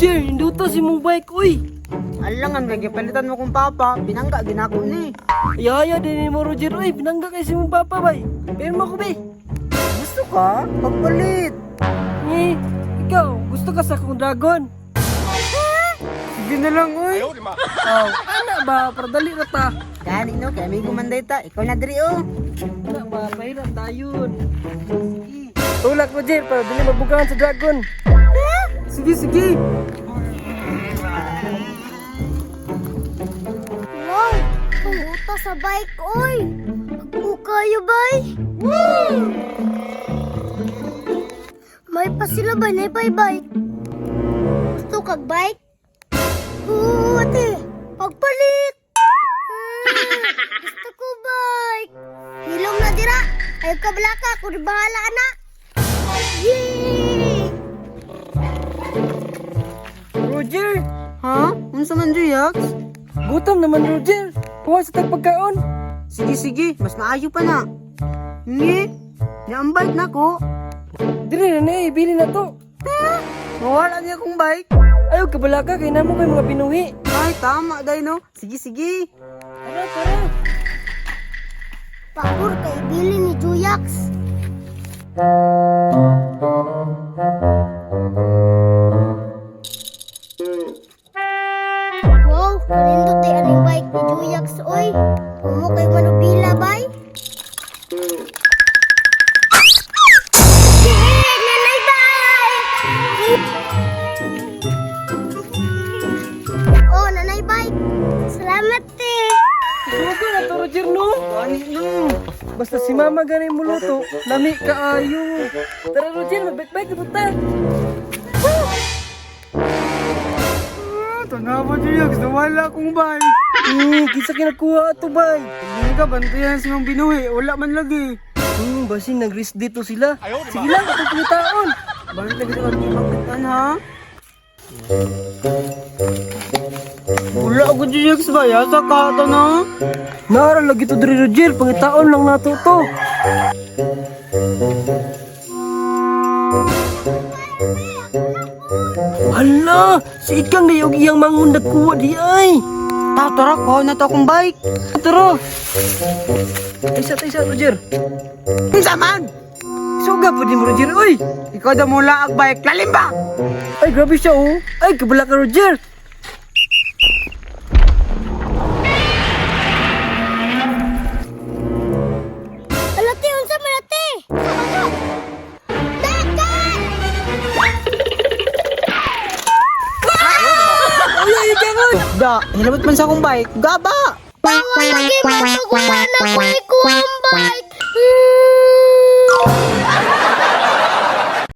Roger, induto si mong bike, uy. Alangan kay gipalitan mo kong papa, binangga ginako ni. Ayaya din mo, Roger, uy. Binangga kay si mong papa, bay. Pero mo ko, bay. Gusto ka? Pagpalit. Eh, ikaw, gusto ka sa akong dragon? Sige na lang, uy. Oh, ana ba? Para dali na ta. Gani no, kay amigo man day ta. Ikaw na diri oh. Ana ba? Pahirap tayon. Sige. Tulak, Roger, para dili mabugahan sa dragon. Sige, sige. Wow, panguta sa bike, oy. Ukayo, bay. May pa sila ba, nay pay bike? Gusto kag bike? Oo, ate. Pagpalit. Ah, gusto ko bike. Hilom na dira. Ayaw ka balaka, kung bahala na. Yay! Roger, Ha? Unsa man Juyax? gutom naman, Roger. Kuha sa tagpagkaon. Sige, sige, mas maayo pa na. Ngi, niya ang bike na ko. Dili na na, ibili na to. Mawala niya akong bike. Ayaw kabalaka kay namo kay mga binuhi. Ay, tama day no. Sige, sige. Tara, tara. Pabor kay Billy ni Juyax. Wow, kanindot ay aning bike ni Juyax oy. Humo kay manubila bay. Yay, nanay bike! Oh, nanay bike. Salamat te. Sugo na to, Roger, no? Gani no. Basta si mama ganay mo luto, lami kaayo. Tara, Roger, magbike-bike na punta. Ah, tanawa Juyax, nawala akong bike. Kinsa kinakuha ato, bay? Hindi ka, bantayan sa mong binuhi. Wala man lagi. Basin nag-risk dito sila. Sige lang, atong pangitaon. Bakit lagi sa kami makitaan ha? Wala ako Juyax ba? Yasa ka ito no? Nara lagi to diri, Roger, pangitaon lang nato to. Hala, si Ikang na yung iyang mangon nagkuha di ay. Ta, tara, kuha na to akong bike. Tara. Isa, isa, Roger. Unsa man? Suga pa din mo, Roger, oy. Ikaw daw mula ang bike. Lalim ba? Ay, grabe siya, oh. Ay, kabala ka, Roger. Ala te, unsa man ate? Dagan! Ay, ay, Ikang, oy. Da, hilabot man sa akong bike. Gaba! Tawa lagi matugulan na ko ikuha ang bike.